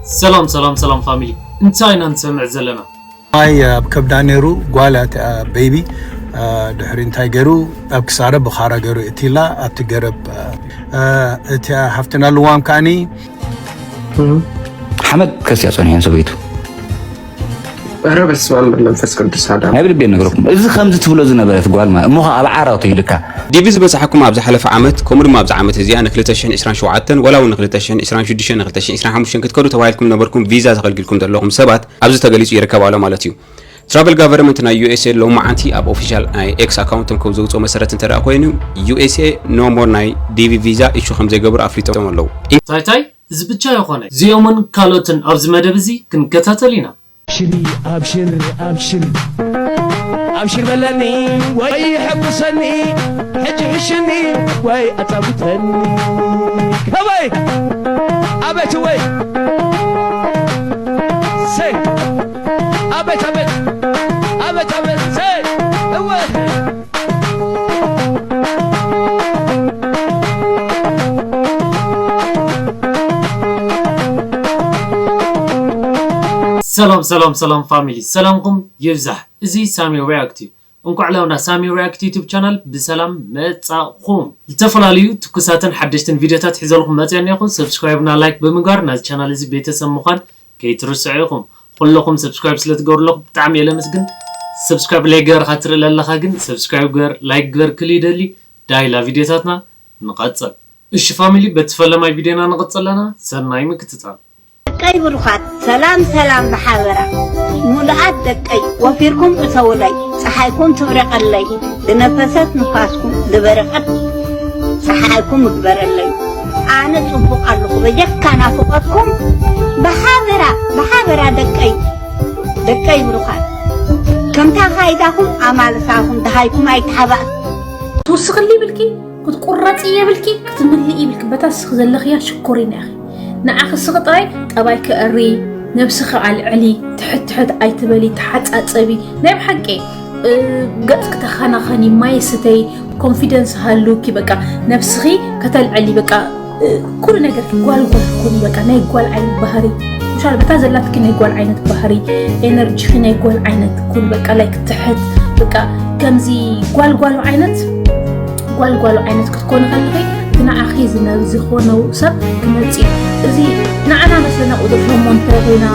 ሰላም ሰላም ሰላም ፋሚሊ፣ እንታይ ኢና ንሰምዕ ዘለና? ማይ ኣብ ከብዳ ነይሩ። ጓል እቲኣ ቤቢ ድሕሪ እንታይ ገይሩ ኣብ ክሳደ ብኻራ ገይሩ እቲላ ኣብቲ ገረብ። እቲኣ ሃፍትና ልዋም ከዓኒ ሓመድ ከስያ ጸኒሐን ሰበይቱ ኧረ በስመ አብ መንፈስ ቅዱስ አዳ ናይ ብልቤ ነግረኩም። እዚ ከምዚ ትብሎ ዝነበረት ጓል ማለት እሞ ኣብ ዓራቱ ኢልካ ዲቪ ዝበፅሓኩም ኣብ ዝሓለፈ ዓመት ከምኡ ድማ ኣብዚ ዓመት እዚኣ ን ክልተ ሽሕን ዕስራን ሸውዓተን ወላ እውን ን ክልተ ሽሕን ዕስራን ሽዱሽተን ን ክልተ ሽሕን ዕስራን ሓሙሽተን ክትከዱ ተባሂልኩም ነበርኩም ቪዛ ተኸልኪልኩም ዘለኹም ሰባት ኣብዚ ተገሊፁ ይርከብ ኣሎ ማለት እዩ። ትራቨል ጋቨርመንት ናይ ዩ ኤስ ኤ ሎማዓንቲ ኣብ ኦፊሻል ናይ ኤክስ ኣካውንቶም ከም ዘውፅኦ መሰረት እንተ ደኣ ኮይኑ ዩ ኤስ ኤ no more ናይ ዲቪ ቪዛ ኢሹ ከም ዘይገብሩ ኣፍሊጦም ኣለዉ። ታይታይ እዚ ብቻ ይኾነ እዚኦምን ካልኦትን ኣብዚ መደብ እዚ ክንከታተል ኢና። ሽኒ ኣብሽር ኣብሽር ኣብሽር በለኒ ወይ ሕጉሰኒ ሕጂ ሕሽኒ ወይ ኣጻውተኒ ከበይ ኣቤት ወይ ሰይ ኣቤት ኣቤት ኣቤት ኣቤት ሰይ እወ ሰላም ሰላም ሰላም ፋሚሊ፣ ሰላምኩም ይብዛሕ። እዚ ሳሚ ሪያክት እዩ። እንኳዕ ላውና ሳሚ ሪያክት ዩቱብ ቻናል ብሰላም መጻኹም። ዝተፈላለዩ ትኩሳትን ሓደሽትን ቪዲዮታት ሒዘልኩም መጽያ እኒኹ። ሰብስክራይብ እና ላይክ ብምግባር ናዚ ቻናል እዚ ቤተሰብ ምዃን ከይትርስዑ ኢኹም። ኩለኹም ሰብስክራይብ ስለ ትገብሩለኹም ብጣዕሚ እየ ለመስግን። ሰብስክራይብ ላይክ ገርካ ትርኢ ለለኻ ግን ሰብስክራይብ ገር ላይክ ገር ክል ይደሊ። ዳይላ ቪዲዮታትና ንቐጽል። እሺ ፋሚሊ በቲ ፈለማይ ቪዲዮና ንቐጽል ኣለና። ሰናይ ምክትታል። ደቀይ ብሩኻት ሰላም ሰላም ብሓበራ ሙሉኣት ደቀይ ወፊርኩም እተውለይ ፀሓይኩም ትብረቐለይ ዝነፈሰት ንፋስኩም ዝበረቐት ፀሓይኩም እግበረለይ ኣነ ፅቡቕ ኣለኹ በጀካ ናፍቐትኩም ብሓበራ ብሓበራ ደቀይ ደቀይ ብሩኻት ከምታ ካይዳኹም ኣማልሳኹም ደሃይኩም ኣይተሓባእ ትውስኽሊ ይብልኪ ክትቁረፂ የብልኪ ክትምልኢ ይብልኪ በታ ስኽ ዘለኽያ ሽኮሪና ኢኺ ንዓኺ ስኺ ጥራይ ጠባይ ክእሪ ነብስኺ ኣልዕሊ ትሕት ትሕት ኣይትበሊ ተሓፃፀቢ ናይ ብሓቂ ገፅኪ ተኸናኸኒ ማይ ስተይ ኮንፊደንስ ሃሉኪ በቃ ነብስኺ ከተልዕሊ በቃ ኩሉ ነገር ጓል ጓል ኩኒ በቃ ናይ ጓል ዓይነት ባህሪ ምሻል በታ ዘላትኪ ናይ ጓል ዓይነት ባህሪ ኤነርጂኺ ናይ ጓል ዓይነት ኩን በቃ ላይክ ትሕት በቃ ከምዚ ጓል ጓል ዓይነት ጓል ጓል ዓይነት ክትኮኒ ከለኺ እቲ ንዓኺ ዝነ- ዝኾነው ሰብ ክመጽእ እዩ። እዚ ንዓና መስለና ቁጥሪ ሸሞንተ ኮይና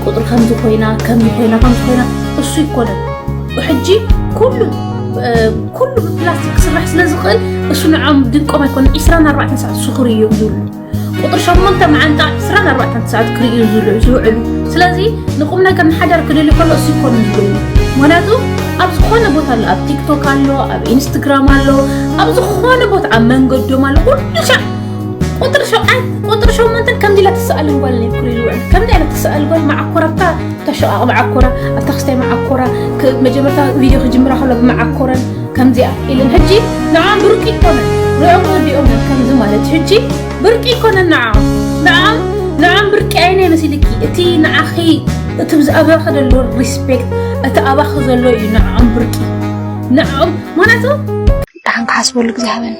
ቁጥሪ ከምዚ ኮይና ከምዚ ኮይና ከምዚ ኮይና እሱ ይኮነን ሕጂ ኩሉ ኩሉ ብፕላስቲክ ክስራሕ ስለ ዝኽእል እሱ ንዖም ድንቆም ኣይኮነ ዕስራን ኣርባዕተን ሰዓት ስኽር እዮም ዝብሉ ቁጥሪ ሸሞንተ መዓንጣ ዕስራን ኣርባዕተን ሰዓት ክርእዩ ዝውዕሉ ስለዚ ንቁም ነገር ንሓዳር ክደልዩ ከሎ እሱ ይኮኑ ዝብሉ ምክንያቱ ኣብ ዝኾነ ቦታ ኣሎ ኣብ ቲክቶክ ኣሎ ኣብ ኢንስትግራም ኣሎ ኣብ ዝኾነ ቦታ ኣብ መንገዶም ኣሎ ኩሉ ሻዕ ቁጥሪ ሸውዓን ቁጥሪ ሸሞንተን ከምዚ ኢላ ትሰኣልን ጓል ናይ ኩሪ ዝውዕል ከምዚ ኢላ ትሰኣል ጓል መዓኮራ ኣብታ ተሸቓቕ መዓኮራ ኣብታ ክስታይ መዓኮራ መጀመርታ ቪድዮ ክጅምራ ከሎ ብመዓኮረን ከምዚኣ ኢለን ሕጂ ንዓም ብርቂ ይኮነን ሪኦም ወዲኦም ከምዚ ማለት ሕጂ ብርቂ ይኮነን ንዓም ንዓም ንዓም ብርቂ ኣይነ መሲልኪ እቲ ንዓኺ እቲ ብዛዕባኺ ዘሎ ሪስፔክት እቲ ኣባኺ ዘሎ እዩ ንዓም ብርቂ ንዓም ማለቱ ደሓን ክሓስበሉ ግዜ ሃበኒ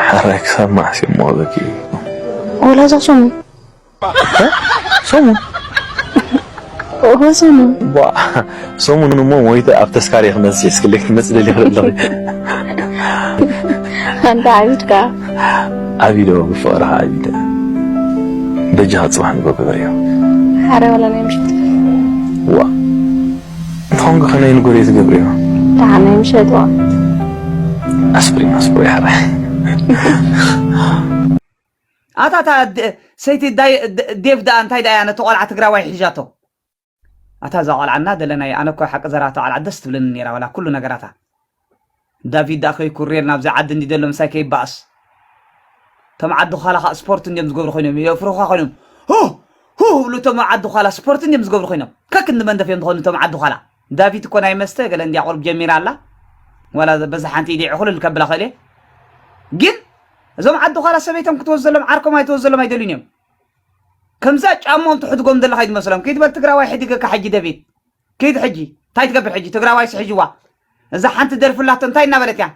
ሓራይ ክሳብ መዓስ እዮም መቐበኪ ወላ እዛ ሰሙን ሰሙን እወ ሰሙን ቧ ሰሙን እሞ ሞይተ ኣብ ተስካሪ ክመፅእ እስክልክ ትመፅእ ደሊ ክርኢ ኣለኹ ኣንተ ዓቢድካ ዓቢዶ ብፍቕርኻ ዓቢደ በጃኻ ፅባሕ ንጎ ገበርዮ ሓረ ወላ ናይ ምሸት ዋ እንተኾንኩ ከመይ ንጎርዮ ትገብርዮ ደሓን ናይ ምሸት ዋ ኣስፕሪን ኣስፕሮ ይሓራ ኣታ እታ ሰይቲ ዴቭ ደኣ እንታይ ደኣ ነቲ ቆልዓ ትግራዋይ ሒዛቶ ኣታ እዛ ቆልዓ እና ደለናይ ኣነ እኮ ሓቂ ዘራታ ቆልዓ ደስ ትብለኒ ነይራ ወላ ኩሉ ነገራታ ዳቪድ ደኣ ከይኩርየል ናብዚ ዓዲ እንዲ ደሎ ምሳይ ከይበኣስ እቶም ዓዲ ዃላ ከዓ ስፖርት እንዲዮም ዝገብሩ ኮይኖም የፍርኹኻ ኮይኖም ሁ ሁ ብሉ እቶም ዓዲ ዃላ ስፖርት እንዲዮም ዝገብሩ ኮይኖም ከክንዲ መንደፍ እዮም ዝኾኑ እቶም ዓዲ ዃላ ዳቪድ እኮ ናይ መስተ ገለ እንዲያ ቁርብ ጀሚራ ኣላ ዋላ በዛ ሓንቲ ኢደ ዕኹልል ከብላ ኽእል ግን እዞም ዓዲ ዃላ ሰበይቶም ክትወስድ ዘሎም ዓርኮም ኣይትወስድ ዘሎም ኣይደልዩን እዮም ከምዛ ጫሞም ትሕድጎም ዘለኻ ይመስሎም ከይትበል ትግራዋይ ሕድገካ ሕጂ ደቤት ከይድ ሕጂ እንታይ ትገብር ሕጂ ትግራዋይ ስሕጅዋ እዛ ሓንቲ ደርፍላቶ እንታይ እናበለት እያ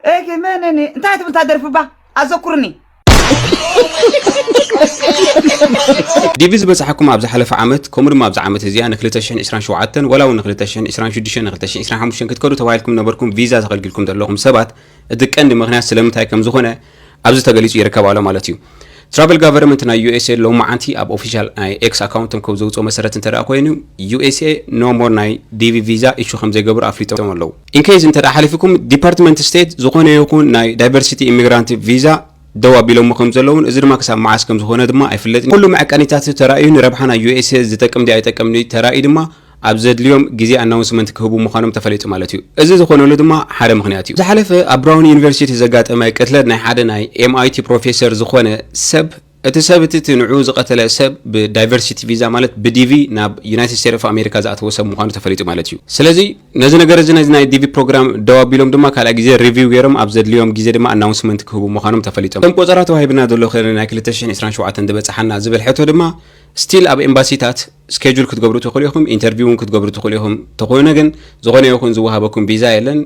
እኪ መነኒ እንታይ ትብል እታ ደርፍባ ኣዘኩርኒ ዲቪ ዝበፅሓኩም ኣብ ዝሓለፈ ዓመት ከምኡ ድማ ኣብዚ ዓመት እዚኣ ን ክልተ ሽሕን ዕስራን ሸውዓተን ወላ እውን ን ክልተ ሽሕን ዕስራን ሽዱሽተን ን ክልተ ሽሕን ዕስራን ሓሙሽተን ክትከዱ ተባሂልኩም ነበርኩም ቪዛ ተኸልኪልኩም ዘለኹም ሰባት፣ እቲ ቀንዲ ምኽንያት ስለምንታይ ከም ዝኾነ ኣብዚ ተገሊጹ ይርከብ ኣሎ ማለት እዩ። ትራቨል ጋቨርንመንት ናይ ዩ ኤስ ኤ ሎማዓንቲ ኣብ ኦፊሻል ናይ ኤክስ ኣካውንቶም ከም ዘውፅኦ መሰረት እንተ ደኣ ኮይኑ፣ ዩ ኤስ ኤ no more ናይ ዲቪ ቪዛ ኢሹ ከም ዘይገብሩ ኣፍሊጦም ኣለዉ። ኢንኬዝ እንተ ደኣ ሓሊፉኩም፣ ዲፓርትመንት ስቴት ዝኾነ ይኹን ናይ ዳይቨርሲቲ ኢሚግራንት ቪዛ ደው ኣቢሎሞ ከም ዘለውን፣ እዚ ድማ ክሳብ መዓስ ከም ዝኾነ ድማ ኣይፍለጥን። ኩሉ መዐቀኒታት ተራእዩ ንረብሓ ናይ ዩ ኤስ ኤ ዝጠቅም ድዩ ኣይጠቅም ድዩ ተራእዩ ድማ ኣብ ዘድልዮም ግዜ ኣናውንስመንት ክህቡ ምዃኖም ተፈሊጡ ማለት እዩ። እዚ ዝኾነሉ ድማ ሓደ ምኽንያት እዩ። ዝሓለፈ ኣብ ብራውን ዩኒቨርሲቲ ዘጋጠመ ቅትለት ናይ ሓደ ናይ ኤም ኣይ ቲ ፕሮፌሰር ዝኾነ ሰብ፣ እቲ ሰብ እቲ እቲ ንዕኡ ዝቐተለ ሰብ ብዳይቨርሲቲ ቪዛ ማለት ብዲቪ ናብ ዩናይትድ ስቴትስ ኦፍ ኣሜሪካ ዝኣተወ ሰብ ምዃኑ ተፈሊጡ ማለት እዩ። ስለዚ ነዚ ነገር እዚ ነዚ ናይ ዲቪ ፕሮግራም ደው ኣቢሎም ድማ ካልኣይ ግዜ ሪቪው ገይሮም ኣብ ዘድልዮም ግዜ ድማ ኣናውንስመንት ክህቡ ምዃኖም ተፈሊጦም። ከም ቆጸራ ተዋሂብና ዘሎ ከ ናይ ክልተ ሽሕን ዕስራን ሸውዓተን ዝበጽሓና ዝብል ሕቶ ድማ ስቲል ኣብ ኤምባሲታት ስኬጁል ክትገብሩ ትኽእሉ ኢኹም፣ ኢንተርቪው እውን ክትገብሩ ትኽእሉ ኢኹም። ተኾይነ ግን ዝኾነ ይኹን ዝወሃበኩም ቪዛ የለን።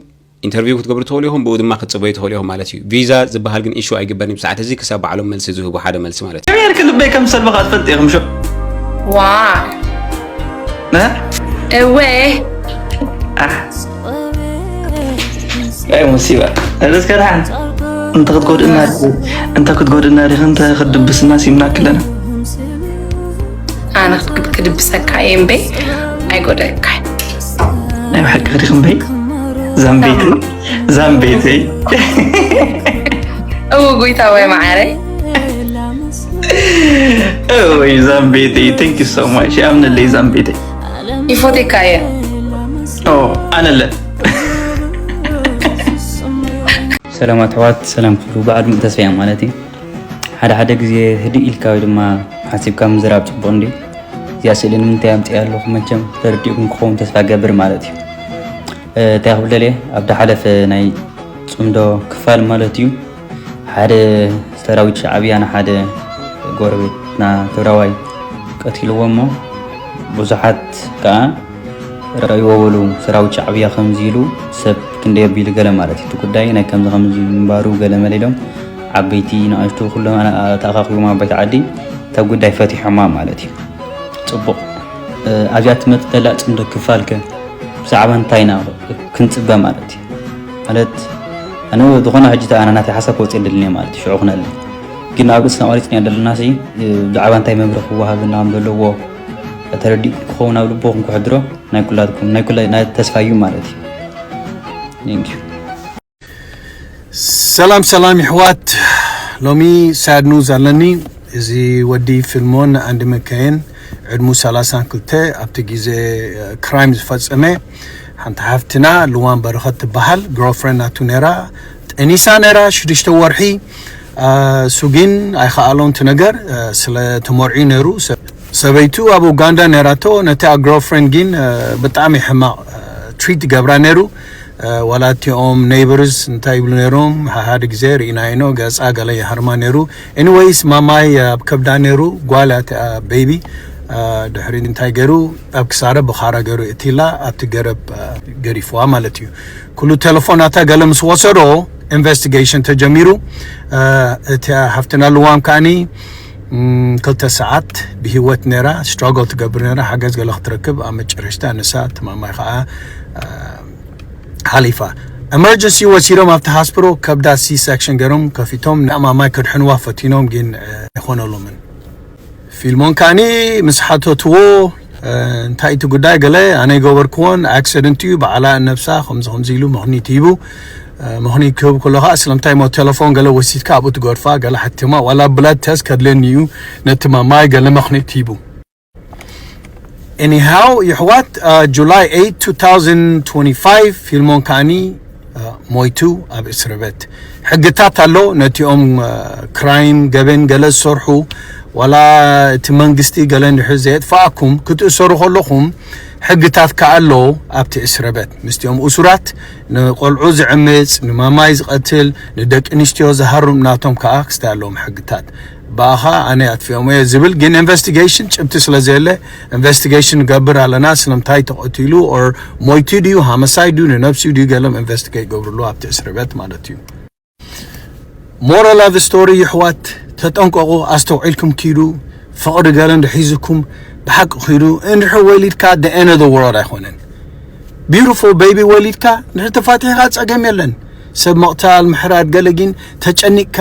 ኢንተርቪው ክትገብሩ ትኽእሉ ኢኹም፣ ብኡ ድማ ክትጽበዩ ትኽእሉ ኢኹም ማለት እዩ። ቪዛ ዝበሃል ግን ኢሹ ኣይግበርን እዩ ብሰዓት እዚ ክሳብ ባዕሎም መልሲ ዝህቡ ሓደ መልሲ ማለት እዩ። ከመይ ጌርኪ ልበይ ከም ዝሰልበኻ ትፈልጢ ኢኹም ሹ? ዋ እ? እወ ኣይ ሙሲባ። ርእስካ ደሓን? እንተ ክትጎድእና ዲኺ፣ እንተ ክትጎድእና ዲኺ፣ እንተ ክትድብስና ሲምና ክለና። ኣነ ክትግብ- ክድብሰካ እየ እምበይ ኣይጎደልካይ። ናይ ብሓቂ ዲኺ እምበይ? ዛምቤተይ፣ ዛምቤተይ። እው ጎይታ ወይ መዓረይ ወይ ዛምቤተይ፣ thank you so much። ይኣምነለይ ዛምቤተይ። ይፎቴካ እየ። ኦ፣ ኣነለ። ሰላም ኣሕዋት፣ ሰላም ክብሉ ብዓል ሙሉ ተስፋ እያ ማለት እዩ። ሓደ ሓደ ግዜ ህድእ ኢልካ ወይ ድማ ሓሲብካ ምዝራብ ጽቡቕ እንድዩ። እዚኣ ስእሊ ንምንታይ ኣምፅኣ ኣለኹ መቸም ተረዲእኩም ክኸውን ተስፋ ገብር ማለት እዩ። እ፣ እንታይ ክብል ደልየ ኣብ ዝሓለፈ ናይ ጽምዶ ክፋል ማለት እዩ ሓደ ሰራዊት ሻዕብያ ንሓደ ጎረቤትና ትግራዋይ ቀቲልዎ እሞ ብዙሓት ከዓ ረእይዎ በሉ ሰራዊት ሻዕብያ ከምዚ ኢሉ ሰብ ክንደይ ኣቢሉ ገለ ማለት እዩ። እቲ ጉዳይ ናይ ከምዚ ከምዚ ምንባሩ ገለ መለ ኢሎም ዓበይቲ ንኣሽቱ ኩሎም ኣነ- ተኣኻኺቦም ዓባይቲ ዓዲ እታ ጉዳይ ፈቲሖማ ማለት እዩ። ፅቡቕ እ፣ ኣብዚኣ ትመፅእ ዘላ ፅምዶ ክፋል ከ ብዛዕባ እንታይ ኢና ክንፅበ ማለት እዩ? ማለት ኣነ ዝኾነ ሕጂ ተኣና ናተይ ሓሳብ ክወፅእ የደልን እየ ማለት እዩ። ሽዑ ክነለ ግን ኣብ ርእስና ቆሪፅና ዘለና ሲ ብዛዕባ እንታይ መብርህ ክወሃበና ከም ዘለዎ ተረዲእኩም ክኸውን ኣብ ልቦኹም ክሕድሮ ናይ ኩላትኩም ናይ ኩላ ናይ ተስፋ እዩ ማለት እዩ። Thank you። ሰላም ሰላም ይሕዋት፣ ሎሚ ሳድ ኑዝ ኣለኒ። እዚ ወዲ ፊልሞን ኣንዲ መከየን ዕድሙ ሰላሳን ክልተ ኣብቲ ግዜ ክራይም ዝፈጸመ ሓንቲ ሓፍትና ልዋን በረኸት ትበሃል ግሮፍረንድ ናቱ ነራ ጠኒሳ ነራ ሽዱሽተ ወርሒ። እሱ ግን ኣይኸኣሎን እቲ ነገር፣ ስለ ተመርዒ ነሩ። ሰበይቱ ኣብ ኡጋንዳ ነራቶ፣ ነቲ ግሮፍረንድ ግን ብጣዕሚ ሕማቕ ትሪት ገብራ ነሩ። ዋላ እቲኦም ኔይበርስ እንታይ ይብሉ ነይሮም፣ ሓደ ግዜ ርኢናይኖ ገጻ ገለ ይሃርማ ነይሩ። ኤኒወይስ ማማይ ኣብ ከብዳ ነይሩ፣ ጓል እያ እቲኣ ቤቢ። ድሕሪ እንታይ ገይሩ ኣብ ክሳረ ብኻራ ገይሩ እቲላ ኣብቲ ገረብ ገሪፍዋ ማለት እዩ። ኩሉ ቴሌፎናታ ገለ ምስ ወሰዶ ኢንቨስቲጌሽን ተጀሚሩ። እቲኣ ሃፍትና ልዋም ከዓኒ ክልተ ሰዓት ብህይወት ነራ ስትራግል ትገብር ነራ ሓገዝ ገለ ክትረክብ ኣብ መጨረሽታ ንሳ እቲ ማማይ ከዓ ሓሊፋ። ኤመርጀንሲ ወሲዶም ኣብቲ ሃስፒታል ከብዳ ሲ ሰክሽን ገይሮም ከፊቶም ንማማይ ከድሕንዋ ፈቲኖም ግን ኣይኾነሎምን። ፊልሞን ከዓኒ ምስ ሓተትዎ እንታይ እቲ ጉዳይ ገለ ኣነ ይገበርክዎን ኣክሲደንት እዩ ባዕላ ነብሳ ከምዚ ከምዚ ኢሉ ምኽኒት ሂቡ። ምኽኒት ክህብ ከሎ ከዓ ስለምንታይ ሞ ቴሌፎን ገለ ወሲድካ ኣብኡ ትገድፋ ገለ ሓቲማ ዋላ ብላድ ተስት ከድለኒ እዩ ነቲ ማማይ ገለ ምኽኒት ሂቡ። Anyhow ይሕዋት፣ ጁላይ eight two thousand twenty-five ፊልሞን ከዓኒ ሞይቱ ኣብ እስር ቤት። ሕግታት ኣሎ ነቲኦም ክራይም ገበን ገለ ዝሰርሑ ዋላ እቲ መንግስቲ ገለ እንድሕር ዘየጥፋኣኩም ክትእሰሩ ከለኹም ሕግታት ከኣ ኣሎ ኣብቲ እስር ቤት ምስቲኦም እሱራት። ንቆልዑ ዝዕምፅ፣ ንማማይ ዝቐትል፣ ንደቂ ኣንስትዮ ዝሃርም ናቶም ከኣ ክስታይ ኣለዎም ሕግታት። ብኣኻ ኣነ ኣጥፊኦም እየ ዝብል ግን ኢንቨስቲጌሽን ጭብቲ ስለ ዘየለ ኢንቨስቲጌሽን ንገብር ኣለና። ስለምንታይ ተቐቲሉ ኦር ሞይቱ ድዩ ሃመሳይ ድዩ ንነብሲኡ ድዩ ገሎም ኢንቨስቲጌት ይገብርሉ ኣብቲ እስር ቤት ማለት እዩ። ሞራል ኦፍ ስቶሪ ይሕዋት ተጠንቀቑ። ኣስተውዒልኩም ኪዱ። ፍቕሪ ገለ እንድሕር ሒዙኩም ብሓቂ ኺዱ እንድሕር ወሊድካ the end of the world ኣይኮነን። Beautiful baby ወሊድካ እንድሕር ተፋቲሕካ ጸገም የለን። ሰብ ምቕታል፣ ምሕራድ ገለ ግን ተጨኒቕካ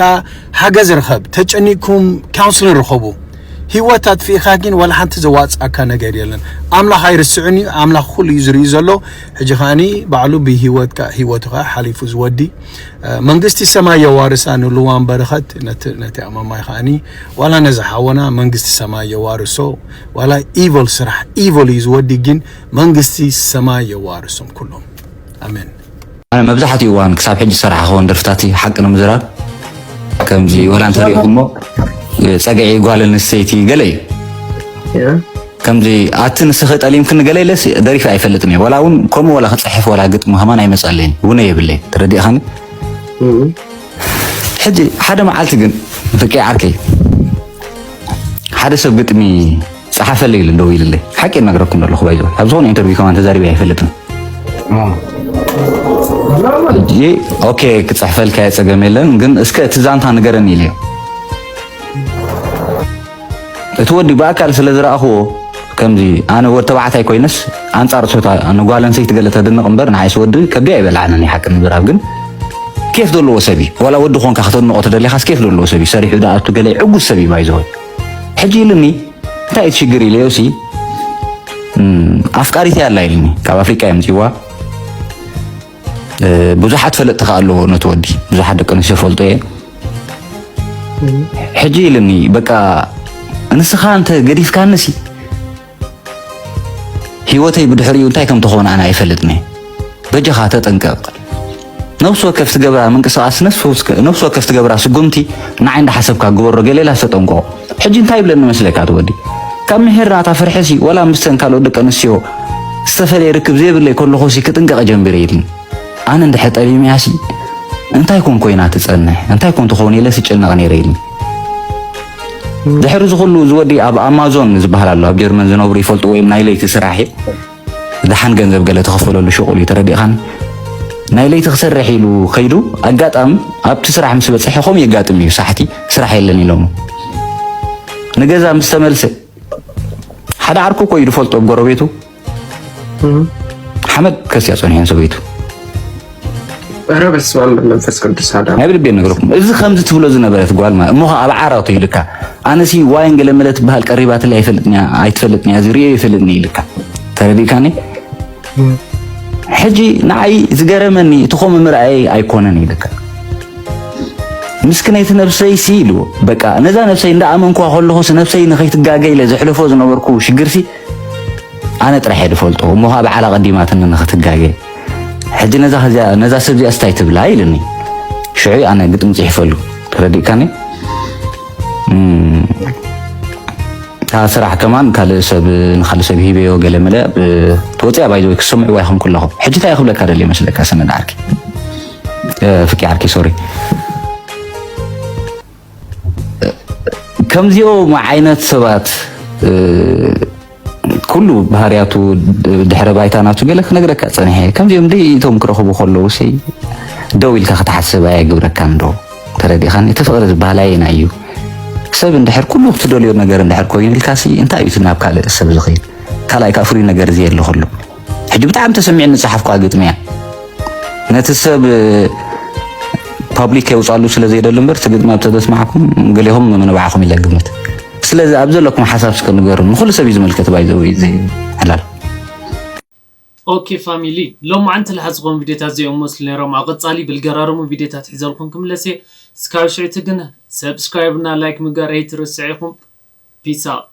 ሓገዝ ርኸብ፣ ተጨኒቕኩም ካውንስሊን ርኸቡ። ህይወት ኣጥፊእካ ግን ዋላ ሓንቲ ዘዋጽኣካ ነገር የለን። ኣምላኽ ኣይርስዕን እዩ። ኣምላኽ ኩሉ እዩ ዝርኢ ዘሎ። ሕጂ ከኣኒ ባዕሉ ብህይወትካ፣ ህይወትኻ ሓሊፉ ዝወዲ መንግስቲ ሰማይ የዋርሳ ንልዋም በረኸት ነቲ ነቲ ኣማማይ ከኣኒ ዋላ ነዚ ሓወና መንግስቲ ሰማይ የዋርሶ። ዋላ ኢቭል ስራሕ ኢቭል እዩ ዝወዲ ግን መንግስቲ ሰማይ የዋርሶም ኩሎም። ኣሜን። ኣነ መብዛሕትኡ እዋን ክሳብ ሕጂ ዝሰራሕኽዎን ደርፍታት ሓቂ ንምዝራብ ከምዚ ወላ እንተሪእኹሞ ጸግዒ ጓል ኣንስተይቲ ገለ እዩ ከምዚ ኣቲ ንስኺ ጠሊምክኒ ገለ ኢለስ ደሪፈ ኣይፈልጥን እየ። ዋላ እውን ከምኡ ዋላ ክጽሕፍ ዋላ ግጥሚ ከማን ኣይመጸለይን። ውነ የብለይ። ተረዲእኻኒ? ሕጂ ሓደ መዓልቲ ግን ፍቂ ዓርከይ ሓደ ሰብ ግጥሚ ጸሓፈለይ ኢሉ ደው ኢልለይ። ሓቂ እነግረኩም ዘለኹ ባይዞ ኣብ ዝኾነ ኢንተርቪው ከማን ተዛሪበ ኣይፈልጥን። ሕጂ ኦኬ ክጽሕፈልካ የጸገም የለን ግን እስከ እቲ ዛንታ ንገረኒ ኢለዮ። እቲ ወዲ ብኣካል ስለ ዝረኣኽዎ ከምዚ ኣነ ወዲ ተባዕታይ ኮይነስ ኣንጻር ሶታ ንጓል ኣንሰይቲ ገለ ተድንቕ እምበር ንዓይስ ወዲ ከብዲ ኣይበልዓንን እዩ ሓቂ ንምዝራብ ግን ኬፍ ዘለዎ ሰብ እዩ ዋላ ወዲ ኾንካ ከተድንቆ ተደሊኻስ ኬፍ ዘለዎ ሰብ እዩ ሰሪሑ ደኣ ኣብቱ ገለ ዕጉስ ሰብ እዩ ባይዘወይ ሕጂ ኢሉኒ እንታይ እቲ ሽግር ኢለዮ ሲ ኣፍቃሪት ኣላ ኢልኒ ካብ ኣፍሪቃ እዮም ምፅዋ ብዙሓት ፈለጥቲ ከኣ ኣለዎ ነቲ ወዲ ብዙሓት ደቂ ኣንስትዮ ፈልጦ እየ ሕጂ ኢልኒ በቃ ንስኻ እንተ ገዲፍካንሲ ህይወተይ ብድሕሪኡ እንታይ ከም ትኸውን ኣነ ኣይፈልጥን እየ በጃኻ ተጠንቀቕ ነብሲ ወከፍ ትገብራ ምንቅስቃስ ነብሲ ወከፍ ትገብራ ስጉምቲ ንዓይ እንዳሓሰብካ ግበሮ ገሌላ ዝተጠንቆ ሕጂ እንታይ ይብለኒ መስለካ እቲ ወዲ ካብ ምሄር ናታ ፍርሒ ሲ ወላ ምስተን ካልኦት ደቂ ኣንስትዮ ዝተፈለየ ርክብ ዘይብለይ ከለኹ ሲ ክጥንቀቕ ጀምቢረ ኢልኒ ኣነ እንድሕር ጠሊመያ ሲ እንታይ ኮን ኮይና ትጸንሕ እንታይ ኮን ትኸውን ኢለ ስጨነቕ ነይረ ኢልኒ ድሕሪ ዝኹሉ ዝወዲ ኣብ ኣማዞን ዝበሃል ኣሎ ኣብ ጀርመን ዝነብሩ ይፈልጥዎ እዮም ናይ ለይቲ ስራሕ እዩ ደሓን ገንዘብ ገለ ትኽፈለሉ ሽቑል እዩ ተረዲእኻኒ ናይ ለይቲ ክሰርሕ ኢሉ ከይዱ ኣጋጣሚ ኣብቲ ስራሕ ምስ በፅሐ ከምኡ የጋጥም እዩ ሳሕቲ ስራሕ የለን ኢሎሞ ንገዛ ምስ ተመልሰ ሓደ ዓርኩ እኮ እዩ ዝፈልጦ ጎረቤቱ ሓመድ ከስያ ፀኒሐን ሰበይቱ ኧረ በስመ ኣብ መንፈስ ቅዱስ ሓደ ናይ ብልቤ ነግረኩም እዚ ከምዚ ትብሎ ዝነበረት ጓል ማለት እሞ ኣብ ዓራቱ ኢልካ ኣነሲ ዋይን ገለመለ ትበሃል ቀሪባትለይ ኣይፈልጥን እያ ኣይትፈልጥን እያ ዝርእዮ ይፈልጥኒ ኢልካ ተረዲእካኒ ሕጂ ንዓይ ዝገረመኒ እቲ ከምኡ ምርኣየይ ኣይኮነን ኢልካ ምስክነይቲ ነብሰይ ሲ ኢሉ በቃ ነዛ ነብሰይ እንዳኣመንኩዋ ከለኹስ ነብሰይ ንኸይትጋገ ኢለ ዘሕልፎ ዝነበርኩ ሽግርሲ ኣነ ጥራሕ እየ ዝፈልጦ እሞ ከዓ በዓላ ቀዲማትኒ ንኽትጋገ ሕጂ ነዛ ከዚኣ ነዛ ሰብ እዚኣ ስታይ ትብላ ኢልኒ ሽዑ ኣነ ግጥሚ ፅሒፈሉ ተረዲእካኒ እታ ስራሕ ከማን ካልእ ሰብ ንካልእ ሰብ ሂበዮ ገለ መለ ትወፅያ ባይዘወይ ክሰምዕዋ ይኹም ኩለኹም ሕጂ እንታይ ክብለካ ደልየ መስለካ ሰነድ ዓርኪ ፍቂ ዓርኪ ሶሪ ከምዚኦም ዓይነት ሰባት ኩሉ ባህርያቱ ድሕረ ባይታ ናቱ ገለ ክነግረካ ጸኒሐ ከምዚኦም ደይ እቶም ክረኽቡ ከለዉ ሲ ደው ኢልካ ክትሓስብ ኣየግብረካን ዶ ተረዲኻኒ እቲ ፍቕሪ ዝበሃል ኣየና እዩ ሰብ እንድሕር ኩሉ ክትደልዮ ነገር እንድሕር ኮይኑ ኢልካ ሲ እንታይ እዩ ናብ ካልእ ሰብ ዝኽእል ካልኣይ ከዓ ፍሉይ ነገር እዚ የለ ከሎ ሕጂ ብጣዕሚ ተሰሚዕኒ ዝፀሓፍኳ ግጥሚ እያ ነቲ ሰብ ፓብሊክ የውፃሉ ስለ ዘይደሊ እምበር እቲ ግጥሚ ኣብ ተዘስማዕኩም ገሌኹም ንባዕኹም ኢለ ግምት ስለዚ ኣብ ዘለኩም ሓሳብ እስከ ንገሩ ንኩሉ ሰብ እዩ ዝምልከት ባይዘው እዚ ዕላል ኦኬ ፋሚሊ ሎማዓንቲ ዝሓዝኹም ቪድዮታት እዚኦም መስሉ ነይሮም ኣብ ቀፃሊ ብልገራርሙ ቪድዮታት ሒዘልኩም ክምለስ እየ ስካብ ሽዕቲ ግን ሰብስክራይብ እና ላይክ ምግባር ኣይትርስዕ ኢኹም ፒስ ኣውት